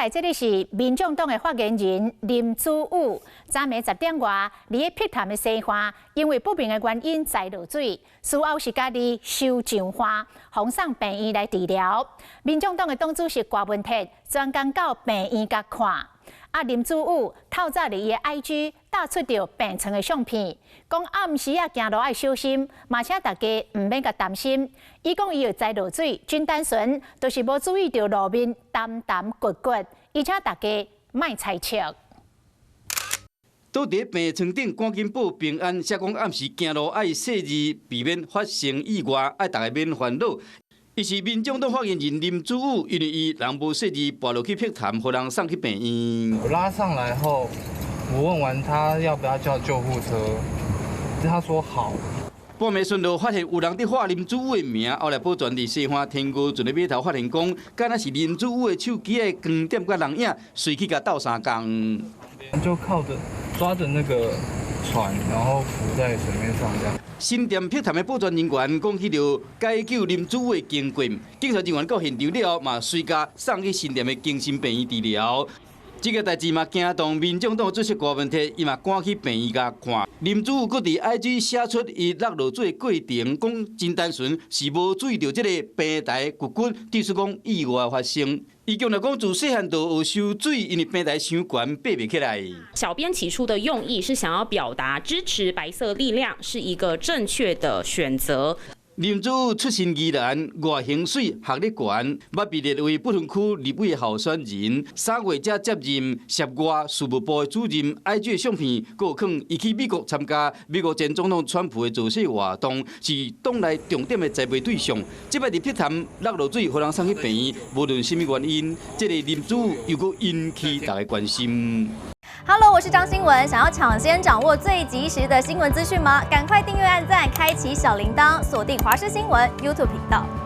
來這个是民眾黨的發言人林祖武，昨暝10點外，佇咧碧潭的西岸，因為不明的原因栽落水，事後是家己收上岸，予送病院來治療。民眾黨的黨主席郭文鐵專工到病院共看。啊，林祖武透早佇伊的 IG 貼出著病床的相片，講暗時仔行路愛小心，嘛請大家毋免共擔心。伊講伊會栽落水，真單純，就是無注意著路面澹澹骨骨，伊請大家莫猜測。倒佇病床頂，趕緊報平安，寫講暗時行路愛細膩，避免發生意外，愛大家免煩惱。伊是民眾黨發言人林祖武，因為伊人無細膩，跋落去碧潭，予人送去病院。我拉上來後，我問完他要不要叫救護車，他說好。半暝順路發現有人佇喊林祖武的名，後來保全佇西岸天高船的碼頭發現講，敢若是林祖武的手機的光點佮人影，隨去共鬥相共。就靠著抓著那個船，然後浮在水面上這樣。新店碧潭的保全人員講起著解救林祖武的經過，警察人員到現場了後，嘛隨共送去新店的精神病院治療。這個代誌嘛驚動民眾黨主席郭文鐵，伊嘛趕去病院共看。林祖武閣佇 IG 寫出伊落落水的過程，講真單純，是無注意著這個平台骨骨，致使講意外發生。伊強調講自細漢就學泅水，因為平台傷懸，爬袂起來。小編起初的用意是想要表達支持白色力量是一個正確的選擇。林祖武出身宜蘭，外形媠，學歷懸，捌被列為不分區立委候選人。3月才接任涉外事務部的主任。IG 相片，閣有囥伊去美國參加美國前總統川普的造勢活動，是黨內重點的栽培對象。這擺佇碧潭落落水，予人送去病院，無論啥物原因，這个林祖武又閣引起大家關心。 Hello，我是張新聞，想要搶先掌握最及時的新聞資訊嗎？趕快訂閱、按讚、開啟小鈴鐺，鎖定華視新聞 YouTube 頻道。